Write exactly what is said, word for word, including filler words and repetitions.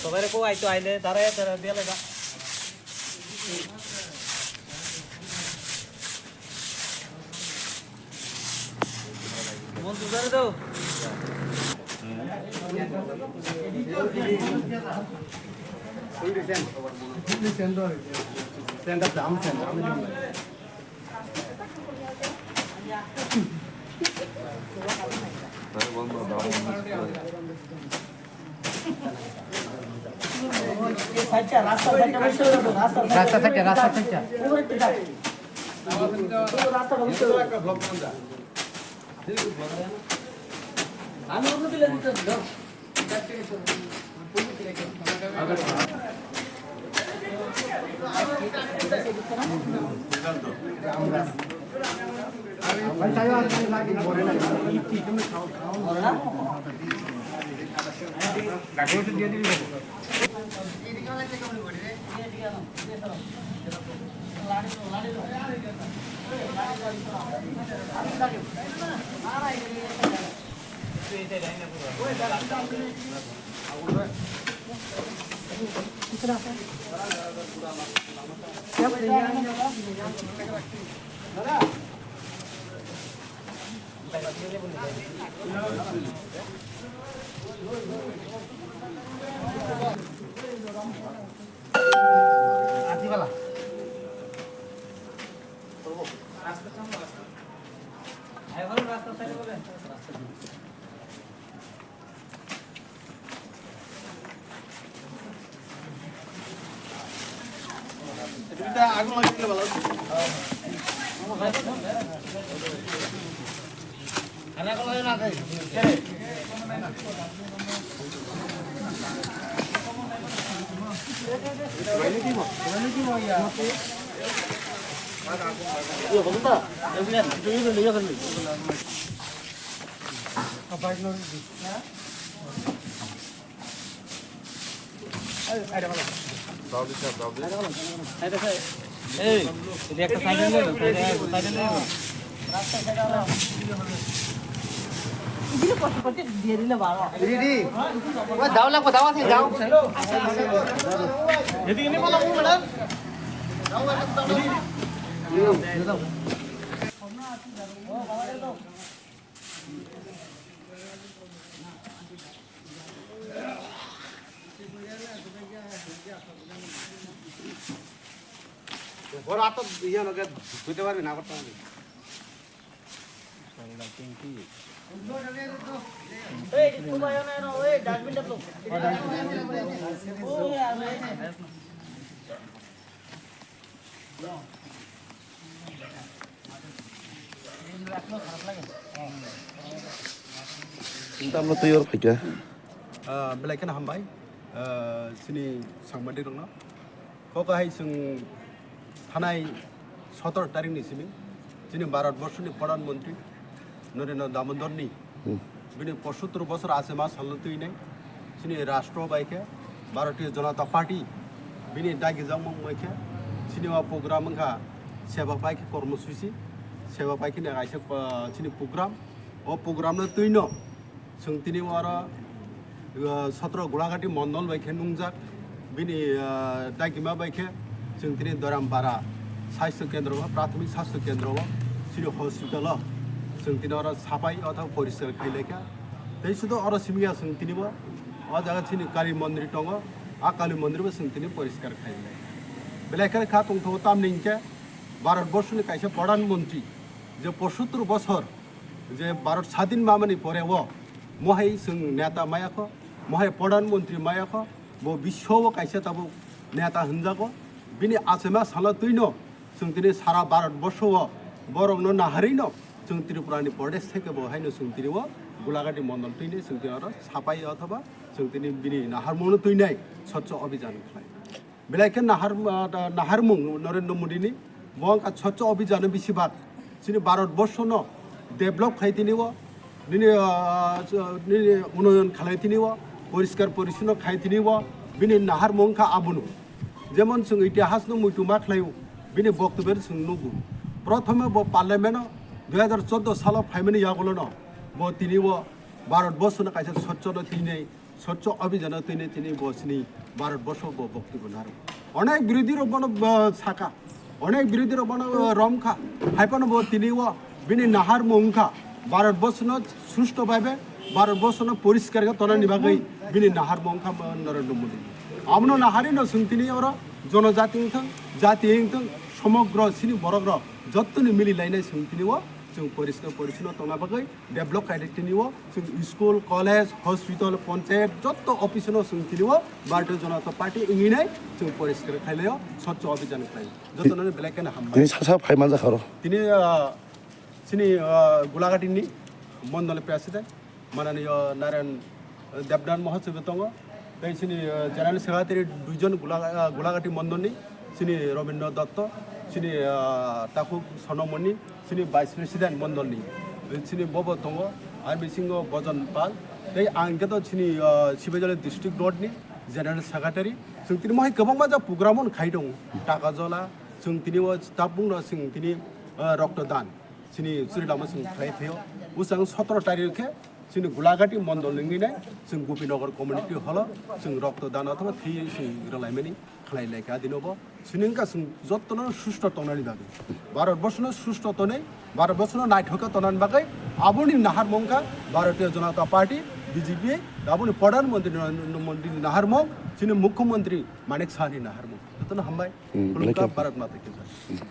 Tobere ko aito aile dare dare bele da. Mon tu dare do. Stand up, down, stand up. রাস্তা থেকে, রাস্তা থেকে। এই, একটা সাইডে নিয়ে যাও, সাইডে, সাইডে নিয়ে যাও। এদিকে নিয়ে বলো, ম্যাডাম। বড় হাত তো ইয়ে লোকে ধুইতে পারবি না, করতে পারবি। Tamno twi yor phaikha. Ah, belai kheno hambai, ah, chini sangbadik rokno. Kok hai chwng thanai sotor tarikni simi chini Bharat borshoni Pradhan Mantri Narendra Damodorni Hmm. bini pochattor bosor achema salno twinai chini rashtra bai khe Bharatiya Janata Party bini dagijak mung bai khe chini o program wngkha seba pai khe kormosuchi, seba pai khe kaisa, ah, chini program. O program no twino chwng tini oro, uh, sotro Gulagati mondol bai khe nungjak. Bini, uh, dagima bai khe chwng tini Doiram Para Sastho Kendro o, Prathomik Sastho Kendro o, chini hospital o chwng tini oro sapai othoba poriskar khai lai kha. Tei sudo oro simi ya chwng tini bo o jaga chini Kali Mondir tongo, a Kali Mondir bo chwng tini poriskar khai lai. Belai kheno kha tongthogo tamni hinkhe Bharat borshoni kaisa Pradhan Mantri je pochattor bosor je Bharat sadin mamani pore o mohai chwng neta maya kho, mohai Pradhan Mantri maya kho, bo biswo o kaisa tabuk neta hwnjago. Bini achema salo twino chwng tini sara Bharat borsho o borokno naharwi no chwng Tripura ni Pradesh theke bo haino chwng tini o Gulagati mondol twini chwng tini oro sapai othoba chwng tini bini naharmung no twinai Swachh Abhijan khlai. Belai khe nahar, ah, da-, naharmung Narendra Modi ni, bo wngkha Swachh Abhijan bisi bak. Chini Bharat borsho no develop khai tini o, nini, ah, nini unnoyon khalai tini o, poriskar porisonno khai tini o, bini naharmung wngkha abono. Jemon chwng itihas no muitu ma khlai o, bini boktobyo chwng nugo. Prothome bo parliament o dui hajar chordo salo phaimani yagulono bo tini o Bharat borshono kaisa swchhono tini, Swchho Abhijano tini tini bo chini Bharat borsho bo boktobyo naro. Onek birodhi rok bono, ah, saka, onek birodhi rok bono, ah, romkha, haiphano bo tini o bini naharmung wngkha Bharat borshono susto bhabe, Bharat borshono poriskar khe tonani bagwi bini naharmung wngkha bo Narendra Modi. Abono naharino chwng tini oro jonojati wngthang, jati wngthang, somogro chini borok rok jottoni mili lainai chwng tini o chwng poriskar poricchonno tongna bagwi develop khaide tini o chwng school, college, hospital, panchayat jotto office no chwng tini o Bharatiya Janata Party wngwi nai chwng poriskar khailai o Swchho Abhijan khlai. Jotono belai kheno hambai. Tini sasa phai manjak aro. Tini, ah, chini, ah, Gulagati ni mondol president mananiyo Naren Debdan Mahasaya tongo. Tei chini, ah, general secretary duijon Gula-, ah, Gulagati mondol ni, chini Robindra Dotto, chini, ah, Takhuk Sonomoni, chini vice president mondol ni, chini bobo tongo, ani bisingo Bojon Pal, tei ang khe to chini, ah, Sibajali district road ni general secretary. Chwng tini mohai kwbangma ja program on khai tongo, taka jola, chwng tini o tabuk no chwng tini, ah, rokto dan. Chini churi lama chwng khlai phaio. Bwsang sotoro tarik khe chini Gulagati mondol wngwi nai chwng Gopinagar community hall o chwng rokto dan othoba thwi chwng rwlaimani khlai lai kha dino bo. Chini wngkha chwng jottono susto tongnani bagwi. Bharat borshono susto tonwi, Bharat borshono naithok khe tongnani bagwi aboni naharmung kha Bharatiya Janata Party, B J P, aboni Pradhan Mantri ni, mantri ni naharmung, chini Mukhyamantri Manik Saha ni naharmung. Jotono hambai. Hmm, Khulumkha, thank you. Bharat Mata ki jai.